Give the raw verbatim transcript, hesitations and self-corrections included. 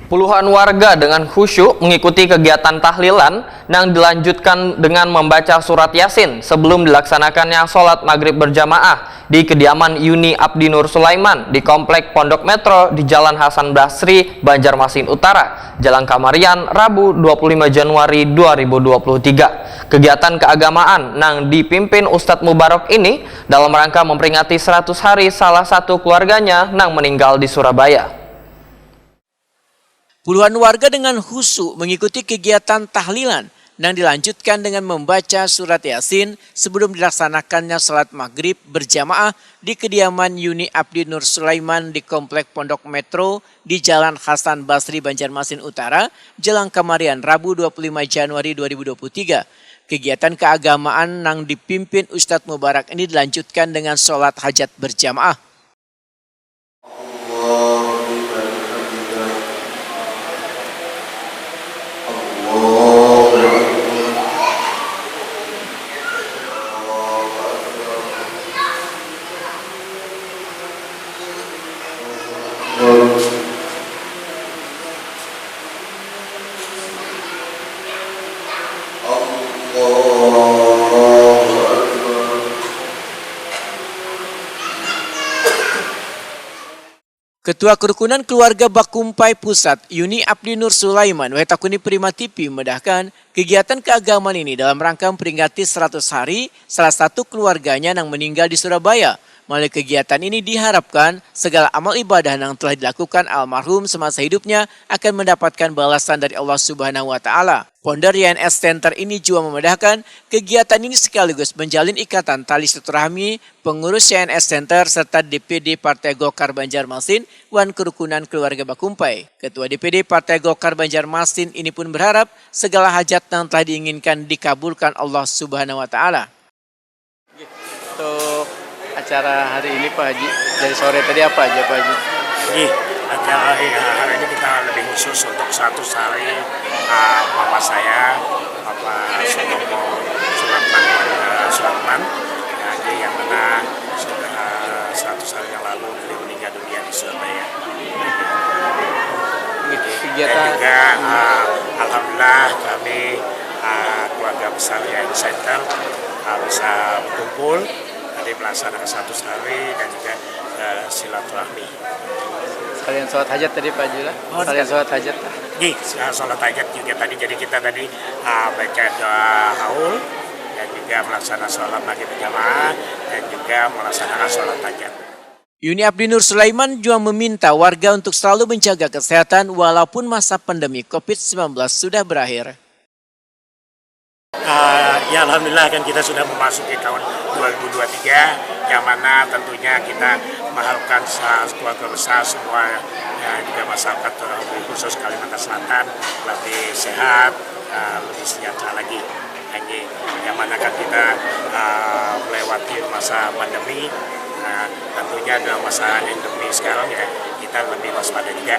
Puluhan warga dengan khusyuk mengikuti kegiatan tahlilan yang dilanjutkan dengan membaca surat Yasin sebelum dilaksanakannya sholat maghrib berjamaah di kediaman Yuni Abdi Nur Sulaiman di Komplek Pondok Metro di Jalan Hasan Basri, Banjarmasin Utara, Jalan Kamarian, Rabu dua puluh lima Januari dua ribu dua puluh tiga. Kegiatan keagamaan nang dipimpin Ustadz Mubarok ini dalam rangka memperingati seratus hari salah satu keluarganya nang meninggal di Surabaya. Puluhan warga dengan khusyuk mengikuti kegiatan tahlilan yang dilanjutkan dengan membaca surat Yasin sebelum dilaksanakannya salat maghrib berjamaah di kediaman Yuni Abdi Nur Sulaiman di Komplek Pondok Metro di Jalan Hasan Basri, Banjarmasin Utara, jelang kamarian Rabu dua puluh lima Januari dua ribu dua puluh tiga. Kegiatan keagamaan yang dipimpin Ustadz Mubarak ini dilanjutkan dengan sholat hajat berjamaah. Allahu Akbar. Ketua Kerukunan Keluarga Bakumpai Pusat, Yuni Abdi Nur Sulaiman, wahetakuni Prima T V, memedahkan kegiatan keagamaan ini dalam rangka memperingati seratus hari salah satu keluarganya yang meninggal di Surabaya. Melalui kegiatan ini diharapkan segala amal ibadah yang telah dilakukan almarhum semasa hidupnya akan mendapatkan balasan dari Allah Subhanahu wa Ta'ala. Founder Y N S Center ini juga memedahkan kegiatan ini sekaligus menjalin ikatan tali silaturahmi pengurus Y N S Center serta D P D Partai Golkar Banjarmasin wan kerukunan keluarga Bakumpai. Ketua D P D Partai Golkar Banjarmasin ini pun berharap segala hajat yang telah diinginkan dikabulkan Allah Subhanahu wa Ta'ala. Untuk acara hari ini, Pak Haji, dari sore tadi apa aja, Pak Haji? Jadi, acara hari ini kita lebih khusus untuk satu hari, uh, Papa saya, Papa Sutomo Suratman, uh, Suratman. Ya, jadi yang mana sudah, uh, seratus hari yang lalu beliau meninggal dunia di Surabaya. Gitu. Dan kegiatan juga, uh, alhamdulillah kami, uh, keluarga besar Y N S Center, uh, bisa berkumpul tadi melaksanakan seratus hari dan juga, uh, silaturahmi. Sekalian sholat hajat tadi, Pak Haji lah. Oh, sekalian sholat hajat. Jadi, uh, sholat hajat juga tadi. Jadi kita tadi, uh, baca doa haul dan juga melaksanakan sholat maghrib berjamaah dan juga melaksanakan sholat hajat. Yuni Abdi Nur Sulaiman juga meminta warga untuk selalu menjaga kesehatan walaupun masa pandemi covid sembilan belas sudah berakhir. Uh, ya, alhamdulillah kan kita sudah memasuki tahun dua ribu dua puluh tiga, yang mana tentunya kita mengharapkan sa-, keluarga besar semua, ya, juga masyarakat, uh, khusus Kalimantan Selatan lebih sehat, uh, lebih sejahtera lagi. Yang mana kan kita, uh, melewati masa pandemi, uh, tentunya dalam masa endemi sekarang, ya, kita lebih waspada juga.